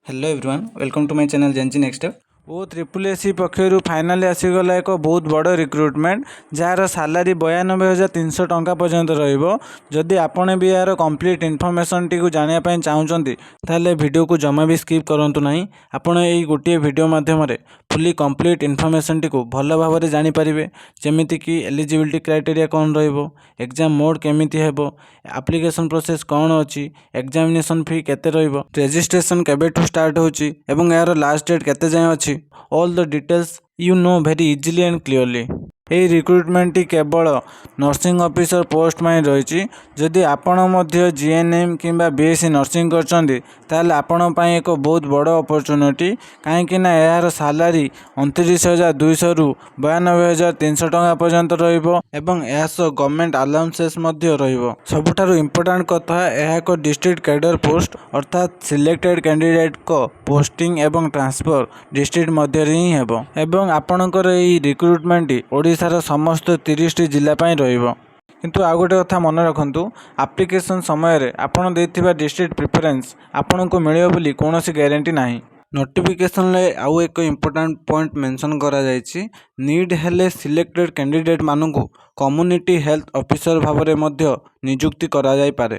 Hello everyone, welcome to my channel Gen Z Next. O triple S C ପକ୍ଷରୁ finally ଆସିଗଲା ଏକ ବହୁତ ବଡ଼ ରିକ୍ରୁଟମେଣ୍ଟ, ଯାହାର ସାଲାରୀ 92,300 ଟଙ୍କା ପର୍ଯ୍ୟନ୍ତ ରହିବ। ଯଦି ଆପଣ ବି ଏହାର କମ୍ପ୍ଲିଟ୍ ଇନଫର୍ମେସନ୍ଟିକୁ ଜାଣିବା ପାଇଁ ଚାହୁଁଛନ୍ତି, ତାହେଲେ ଭିଡ଼ିଓକୁ ଜମା ବି ସ୍କିପ୍ କରନ୍ତୁ ନାହିଁ। ଆପଣ ଏଇ ଗୋଟିଏ ଭିଡ଼ିଓ ମାଧ୍ୟମରେ ଫୁଲି କମ୍ପ୍ଲିଟ୍ ଇନଫର୍ମେସନ୍ଟିକୁ ଭଲ ଭାବରେ ଜାଣିପାରିବେ, ଯେମିତିକି ଏଲିଜିବିଲିଟି କ୍ରାଇଟେରିଆ କ'ଣ ରହିବ, ଏକ୍ଜାମ୍ ମୋଡ଼୍ କେମିତି ହେବ, ଆପ୍ଲିକେସନ୍ ପ୍ରୋସେସ୍ କ'ଣ ଅଛି, ଏକ୍ଜାମିନେସନ୍ ଫି କେତେ ରହିବ, ରେଜିଷ୍ଟ୍ରେସନ୍ କେବେଠୁ ଷ୍ଟାର୍ଟ ହେଉଛି ଏବଂ ଏହାର ଲାଷ୍ଟ ଡେଟ୍ କେତେ ଯାଏଁ ଅଛି। All the details you know very easily and clearly. ଏହି ରିକ୍ରୁଟମେଣ୍ଟଟି କେବଳ ନର୍ସିଂ ଅଫିସର ପୋଷ୍ଟ ପାଇଁ ରହିଛି। ଯଦି ଆପଣ ମଧ୍ୟ ଜିଏନ୍ଏମ୍ କିମ୍ବା ବିଏସ୍ସି ନର୍ସିଂ କରିଛନ୍ତି, ତାହେଲେ ଆପଣଙ୍କ ପାଇଁ ଏକ ବହୁତ ବଡ଼ ଅପରଚ୍ୟୁନିଟି, କାହିଁକି ନା ଏହାର ସାଲାରୀ 29,200ରୁ 92,300 ଟଙ୍କା ପର୍ଯ୍ୟନ୍ତ ରହିବ ଏବଂ ଏହା ସହ ଗଭର୍ଣ୍ଣମେଣ୍ଟ ଆଲାଉନ୍ସେସ୍ ମଧ୍ୟ ରହିବ। ସବୁଠାରୁ ଇମ୍ପୋର୍ଟାଣ୍ଟ କଥା, ଏହା ଏକ ଡିଷ୍ଟ୍ରିକ୍ଟ କ୍ୟାଡର ପୋଷ୍ଟ, ଅର୍ଥାତ୍ ସିଲେକ୍ଟେଡ଼ କ୍ୟାଣ୍ଡିଡେଟ୍ଙ୍କ ପୋଷ୍ଟିଂ ଏବଂ ଟ୍ରାନ୍ସଫର ଡିଷ୍ଟ୍ରିକ୍ଟ ମଧ୍ୟରେ ହିଁ ହେବ ଏବଂ ଆପଣଙ୍କର ଏହି ରିକ୍ରୁଟମେଣ୍ଟଟି ଓଡ଼ିଶାର ସମସ୍ତ 30ଟି ଜିଲ୍ଲା ପାଇଁ ରହିବ। କିନ୍ତୁ ଆଉ ଗୋଟେ କଥା ମନେ ରଖନ୍ତୁ, ଆପ୍ଲିକେସନ୍ ସମୟରେ ଆପଣ ଦେଇଥିବା ଡିଷ୍ଟ୍ରିକ୍ଟ ପ୍ରିଫରେନ୍ସ ଆପଣଙ୍କୁ ମିଳିବ ବୋଲି କୌଣସି ଗ୍ୟାରେଣ୍ଟି ନାହିଁ। ନୋଟିଫିକେସନ୍ରେ ଆଉ ଏକ ଇମ୍ପୋର୍ଟାଣ୍ଟ ପଏଣ୍ଟ ମେନସନ୍ କରାଯାଇଛି, ନିଡ଼୍ ହେଲେ ସିଲେକ୍ଟେଡ଼ କ୍ୟାଣ୍ଡିଡେଟ୍ମାନଙ୍କୁ କମ୍ୟୁନିଟି ହେଲ୍ଥ ଅଫିସର ଭାବରେ ମଧ୍ୟ ନିଯୁକ୍ତି କରାଯାଇପାରେ।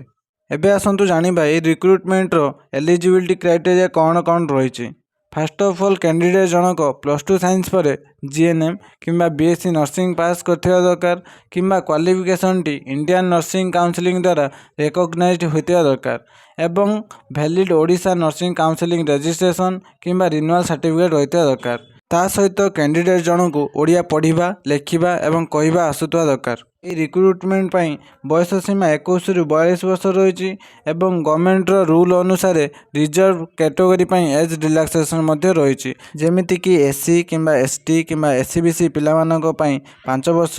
ଏବେ ଆସନ୍ତୁ ଜାଣିବା ଏହି ରିକ୍ରୁଟମେଣ୍ଟର ଏଲିଜିବିଲିଟି କ୍ରାଇଟେରିଆ କ'ଣ କ'ଣ ରହିଛି। ଫାଷ୍ଟ ଅଫ୍ ଅଲ୍, କ୍ୟାଣ୍ଡିଡେଟ୍ ଜଣକ +2 ସାଇନ୍ସ ପରେ ଜିଏନ୍ଏମ୍ କିମ୍ବା ବିଏସ୍ସି ନର୍ସିଂ ପାସ୍ କରିଥିବା ଦରକାର କିମ୍ବା କ୍ୱାଲିଫିକେସନ୍ଟି ଇଣ୍ଡିଆନ୍ ନର୍ସିଂ କାଉନସିଲ୍ ଦ୍ୱାରା ରେକଗ୍ନାଇଜ୍ଡ ହୋଇଥିବା ଦରକାର ଏବଂ valid Odisha nursing council registration କିମ୍ବା ରିନ୍ୟୁଆଲ୍ ସାର୍ଟିଫିକେଟ୍ ରହିଥିବା ଦରକାର। ତା ସହିତ କ୍ୟାଣ୍ଡିଡେଟ୍ ଜଣଙ୍କୁ ଓଡ଼ିଆ ପଢ଼ିବା, ଲେଖିବା ଏବଂ କହିବା ଆସୁଥିବା ଦରକାର। ଏହି ରିକ୍ରୁଟମେଣ୍ଟ ପାଇଁ ବୟସ ସୀମା 21ରୁ 42 ବର୍ଷ ରହିଛି ଏବଂ ଗଭର୍ଣ୍ଣମେଣ୍ଟର ରୁଲ୍ ଅନୁସାରେ ରିଜର୍ଭ କ୍ୟାଟେଗୋରୀ ପାଇଁ ଏଜ୍ ରିଲାକ୍ସେସନ୍ ମଧ୍ୟ ରହିଛି, ଯେମିତିକି ଏସ୍ ସି କିମ୍ବା ଏସ୍ ଟି କିମ୍ବା ଏସ୍ ଇ ବି ସି ପିଲାମାନଙ୍କ ପାଇଁ 5 ବର୍ଷ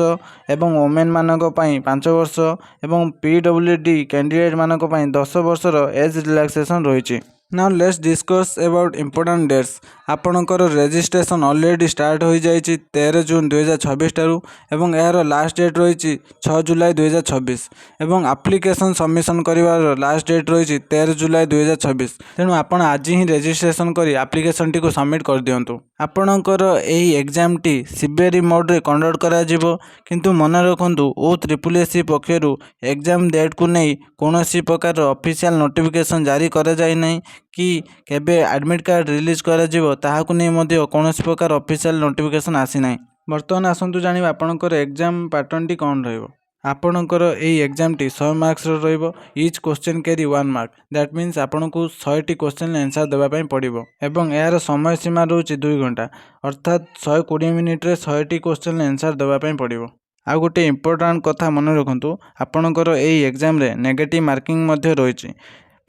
ଏବଂ ଓମେନ୍ମାନଙ୍କ ପାଇଁ 5 ବର୍ଷ ଏବଂ ପିଡବ୍ଲ୍ୟୁ ଡି କ୍ୟାଣ୍ଡିଡେଟ୍ମାନଙ୍କ ପାଇଁ 10 ବର୍ଷର ଏଜ୍ ରିଲାକ୍ସେସନ୍ ରହିଛି। Now let's discuss about important dates. ଆପଣଙ୍କର ରେଜିଷ୍ଟ୍ରେସନ୍ ଅଲରେଡ଼ି ଷ୍ଟାର୍ଟ ହୋଇଯାଇଛି 13 ଜୁନ୍ 2026 ଠାରୁ ଏବଂ ଏହାର ଲାଷ୍ଟ ଡେଟ୍ ରହିଛି 6 ଜୁଲାଇ 2026 ଏବଂ ଆପ୍ଲିକେସନ୍ ସବମିସନ୍ କରିବାର ଲାଷ୍ଟ ଡେଟ୍ ରହିଛି 13 ଜୁଲାଇ 2026। ତେଣୁ ଆପଣ ଆଜି ହିଁ ରେଜିଷ୍ଟ୍ରେସନ୍ କରି ଆପ୍ଲିକେସନ୍ଟିକୁ ସବମିଟ୍ କରିଦିଅନ୍ତୁ। ଆପଣଙ୍କର ଏହି ଏକ୍ଜାମ୍ଟି ସିବିଟି ମୋଡ଼୍ରେ କଣ୍ଡକ୍ଟ କରାଯିବ। କିନ୍ତୁ ମନେ ରଖନ୍ତୁ, ଓ ତ୍ରିପୁଲ ଏସ୍ ସି ପକ୍ଷରୁ ଏକ୍ଜାମ୍ ଡେଟ୍କୁ ନେଇ କୌଣସି ପ୍ରକାର ଅଫିସିଆଲ୍ ନୋଟିଫିକେସନ୍ ଜାରି କରାଯାଇନାହିଁ କି କେବେ ଆଡ଼ମିଟ୍ କାର୍ଡ଼ ରିଲିଜ୍ କରାଯିବ, ତାହାକୁ ନେଇ ମଧ୍ୟ କୌଣସି ପ୍ରକାର ଅଫିସିଆଲ୍ ନୋଟିଫିକେସନ୍ ଆସିନାହିଁ। ବର୍ତ୍ତମାନ ଆସନ୍ତୁ ଜାଣିବା ଆପଣଙ୍କର ଏକ୍ଜାମ୍ ପାଟର୍ନଟି କ'ଣ ରହିବ। ଆପଣଙ୍କର ଏହି ଏକ୍ଜାମ୍ଟି 100 ମାର୍କସର ରହିବ। Each question carry one mark. That means ଆପଣଙ୍କୁ 100ଟି କୋଶ୍ଚିନ୍ ଆନ୍ସର୍ ଦେବା ପାଇଁ ପଡ଼ିବ ଏବଂ ଏହାର ସମୟ ସୀମା ରହୁଛି 2 ଘଣ୍ଟା, ଅର୍ଥାତ୍ 120 ମିନିଟ୍ରେ 100ଟି କୋଶ୍ଚିନ୍ ଆନ୍ସର୍ ଦେବା ପାଇଁ ପଡ଼ିବ। ଆଉ ଗୋଟେ ଇମ୍ପୋର୍ଟାଣ୍ଟ କଥା ମନେ ରଖନ୍ତୁ, ଆପଣଙ୍କର ଏହି ଏକ୍ଜାମ୍ରେ ନେଗେଟିଭ୍ ମାର୍କିଂ ମଧ୍ୟ ରହିଛି।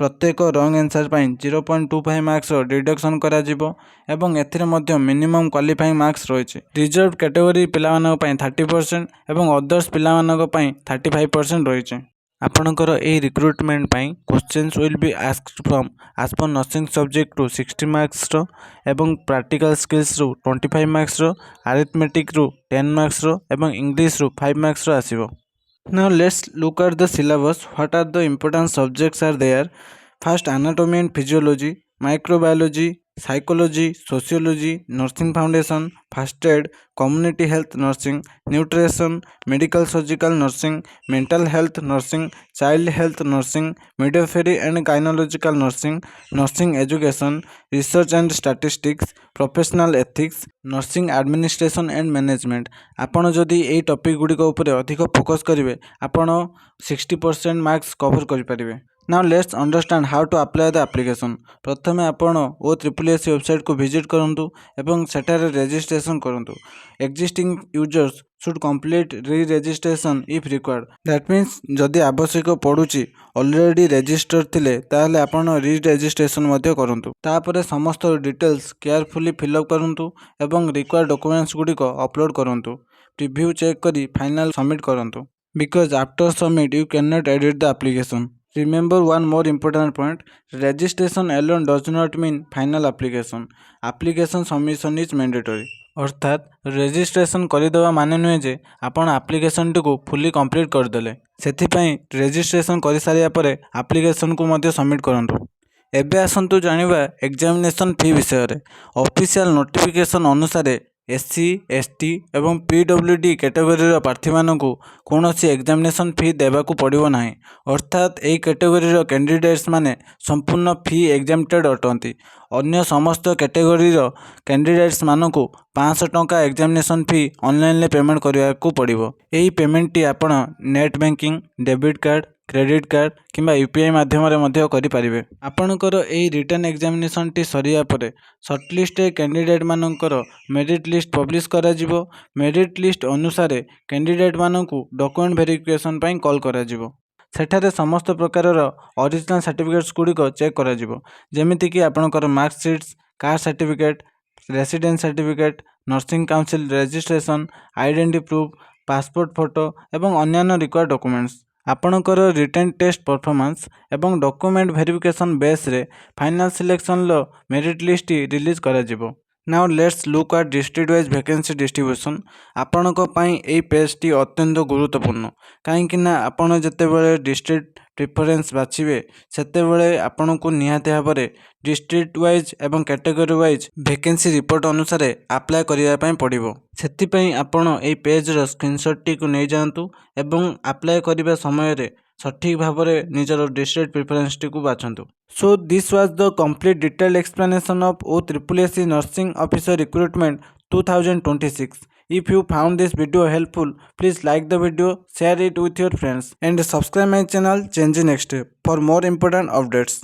ପ୍ରତ୍ୟେକ ରଙ୍ଗ ଆନ୍ସର୍ ପାଇଁ 0.25 ମାର୍କସର ଡିଡକ୍ସନ୍ କରାଯିବ ଏବଂ ଏଥିରେ ମଧ୍ୟ ମିନିମମ୍ କ୍ୱାଲିଫାଇଂ ମାର୍କସ୍ ରହିଛି। ରିଜର୍ଭ କ୍ୟାଟେଗୋରୀ ପିଲାମାନଙ୍କ ପାଇଁ 30% ଏବଂ ଅଦର୍ସ ପିଲାମାନଙ୍କ ପାଇଁ 35% ରହିଛି। ଆପଣଙ୍କର ଏହି ରିକ୍ରୁଟମେଣ୍ଟ ପାଇଁ questions will be asked from as per nursing ସବଜେକ୍ଟରୁ 60 ମାର୍କସର ଏବଂ ପ୍ରାକ୍ଟିକାଲ୍ ସ୍କିଲ୍ସରୁ 25 ମାର୍କସର, ଆରିଥମେଟିକ୍ରୁ 10 ମାର୍କସର ଏବଂ ଇଂଲିଶରୁ 5 ମାର୍କସର ଆସିବ। Now let's look at the syllabus. What are the important subjects are there? First, anatomy and physiology, microbiology, psychology, sociology, nursing foundation, first aid, community health nursing, nutrition, medical surgical nursing, mental health nursing, child health nursing, midwifery and gynecological nursing, nursing education, research and statistics, professional ethics, nursing administration and management. ଆପଣ ଯଦି ଏଇ topic ଗୁଡ଼ିକ ଉପରେ ଅଧିକ focus କରିବେ, ଆପଣ 60% Marcus cover କରିପାରିବେ। Now let's understand how to apply the application. ପ୍ରଥମେ ଆପଣ ଓ ତ୍ରିପୁଲ ଏସ୍ ୱେବସାଇଟ୍କୁ ଭିଜିଟ୍ କରନ୍ତୁ ଏବଂ ସେଠାରେ ରେଜିଷ୍ଟ୍ରେସନ୍ କରନ୍ତୁ। Existing users should complete re registration if required. That means ଯଦି ଆବଶ୍ୟକ ପଡ଼ୁଛି, ଅଲରେଡ଼ି ରେଜିଷ୍ଟର ଥିଲେ, ତାହେଲେ ଆପଣ ରି ରେଜିଷ୍ଟ୍ରେସନ୍ ମଧ୍ୟ କରନ୍ତୁ। ତାପରେ ସମସ୍ତ ଡିଟେଲ୍ସ କେୟାରଫୁଲି ଫିଲ୍ଅପ୍ କରନ୍ତୁ ଏବଂ ରିକ୍ୱାୟାର୍ଡ଼ ଡକୁମେଣ୍ଟସ୍ ଗୁଡ଼ିକ ଅପଲୋଡ଼ କରନ୍ତୁ। ପ୍ରିଭ୍ୟୁ ଚେକ୍ କରି ଫାଇନାଲ୍ ସବମିଟ୍ କରନ୍ତୁ, because after submit you can not edit the application. Remember one more important point: registration alone does not mean final application. Application submission is mandatory. ଅର୍ଥାତ୍ registration କରିଦେବା ମାନେ ନୁହେଁ ଯେ ଆପଣ ଆପ୍ଲିକେସନ୍ଟିକୁ ଫୁଲି କମ୍ପ୍ଲିଟ୍ କରିଦେଲେ। ସେଥିପାଇଁ ରେଜିଷ୍ଟ୍ରେସନ୍ କରିସାରିବା ପରେ ଆପ୍ଲିକେସନ୍କୁ ମଧ୍ୟ ସବମିଟ୍ କରନ୍ତୁ। ଏବେ ଆସନ୍ତୁ ଜାଣିବା ଏକ୍ଜାମିନେସନ୍ ଫି ବିଷୟରେ। ଅଫିସିଆଲ୍ ନୋଟିଫିକେସନ୍ ଅନୁସାରେ ଏସ୍ ସି, ଏସ୍ ଟି ଏବଂ ପି ଡବ୍ଲ୍ୟୁ ଡି କ୍ୟାଟେଗୋରୀର ପ୍ରାର୍ଥୀମାନଙ୍କୁ କୌଣସି ଏକ୍ଜାମିନେସନ୍ ଫି ଦେବାକୁ ପଡ଼ିବ ନାହିଁ। ଅର୍ଥାତ୍ ଏହି କ୍ୟାଟେଗୋରୀର କ୍ୟାଣ୍ଡିଡେଟ୍ସ ମାନେ ସମ୍ପୂର୍ଣ୍ଣ ଫି ଏକ୍ଜାମ୍ପଟେଡ୍ ଅଟନ୍ତି। ଅନ୍ୟ ସମସ୍ତ କ୍ୟାଟେଗୋରୀର କ୍ୟାଣ୍ଡିଡେଟ୍ସ ମାନଙ୍କୁ 500 ଟଙ୍କା ଏକ୍ଜାମିନେସନ୍ ଫି ଅନଲାଇନରେ ପେମେଣ୍ଟ କରିବାକୁ ପଡ଼ିବ। ଏହି ପେମେଣ୍ଟଟି ଆପଣ net banking, debit card, credit card କିମ୍ବା ୟୁପିଆଇ ମାଧ୍ୟମରେ ମଧ୍ୟ କରିପାରିବେ। ଆପଣଙ୍କର ଏହି ରିଟେନ୍ ଏକ୍ଜାମିନେସନ୍ଟି ସରିବା ପରେ ସର୍ଟଲିଷ୍ଟେଡ୍ କ୍ୟାଣ୍ଡିଡେଟ୍ମାନଙ୍କର ମେରିଟ୍ ଲିଷ୍ଟ ପବ୍ଲିଶ କରାଯିବ। ମେରିଟ୍ ଲିଷ୍ଟ ଅନୁସାରେ କ୍ୟାଣ୍ଡିଡେଟ୍ମାନଙ୍କୁ ଡକ୍ୟୁମେଣ୍ଟ ଭେରିଫିକେସନ୍ ପାଇଁ କଲ୍ କରାଯିବ। ସେଠାରେ ସମସ୍ତ ପ୍ରକାରର ଅରିଜିନାଲ୍ ସାର୍ଟିଫିକେଟ୍ସ ଗୁଡ଼ିକ ଚେକ୍ କରାଯିବ, ଯେମିତିକି ଆପଣଙ୍କର marksheets, caste certificate, residence certificate, nursing council registration, identity proof, passport photo ଏବଂ ଅନ୍ୟାନ୍ୟ ରିକ୍ୱାୟାର୍ଡ଼ ଡକ୍ୟୁମେଣ୍ଟସ୍। ଆପଣଙ୍କର ରିଟେନ୍ ଟେଷ୍ଟ ପରଫର୍ମାନ୍ସ ଏବଂ ଡକ୍ୟୁମେଣ୍ଟ ଭେରିଫିକେସନ୍ ବେସ୍ରେ ଫାଇନାଲ୍ ସିଲେକ୍ସନ୍ର ମେରିଟ୍ ଲିଷ୍ଟଟି ରିଲିଜ୍ କରାଯିବ। Now let's look at district wise vacancy distribution. ଆପଣଙ୍କ ପାଇଁ ଏହି ପେଜ୍ଟି ଅତ୍ୟନ୍ତ ଗୁରୁତ୍ୱପୂର୍ଣ୍ଣ, କାହିଁକି ନା ଆପଣ ଯେତେବେଳେ ଡିଷ୍ଟ୍ରିକ୍ଟ ପ୍ରିଫରେନ୍ସ ବାଛିବେ, ସେତେବେଳେ ଆପଣଙ୍କୁ ନିହାତି ଭାବରେ ଡିଷ୍ଟ୍ରିକ୍ଟ ୱାଇଜ୍ ଏବଂ କ୍ୟାଟେଗୋରୀ ୱାଇଜ୍ ଭେକେନ୍ସି ରିପୋର୍ଟ ଅନୁସାରେ ଆପ୍ଲାଏ କରିବା ପାଇଁ ପଡ଼ିବ। ସେଥିପାଇଁ ଆପଣ ଏହି ପେଜ୍ର ସ୍କ୍ରିନସଟ୍ଟିକୁ ନେଇଯାଆନ୍ତୁ ଏବଂ ଆପ୍ଲାଏ କରିବା ସମୟରେ ସଠିକ୍ ଭାବରେ ନିଜର ଡିଷ୍ଟ୍ରିକ୍ଟ ପ୍ରିଫରେନ୍ସଟିକୁ ବାଛନ୍ତୁ। So this was the complete detailed explanation of OSSSC Nursing Officer Recruitment 2026. If you found this video helpful, please like the video, share it with your friends, and subscribe my channel Change Next Step for more important updates.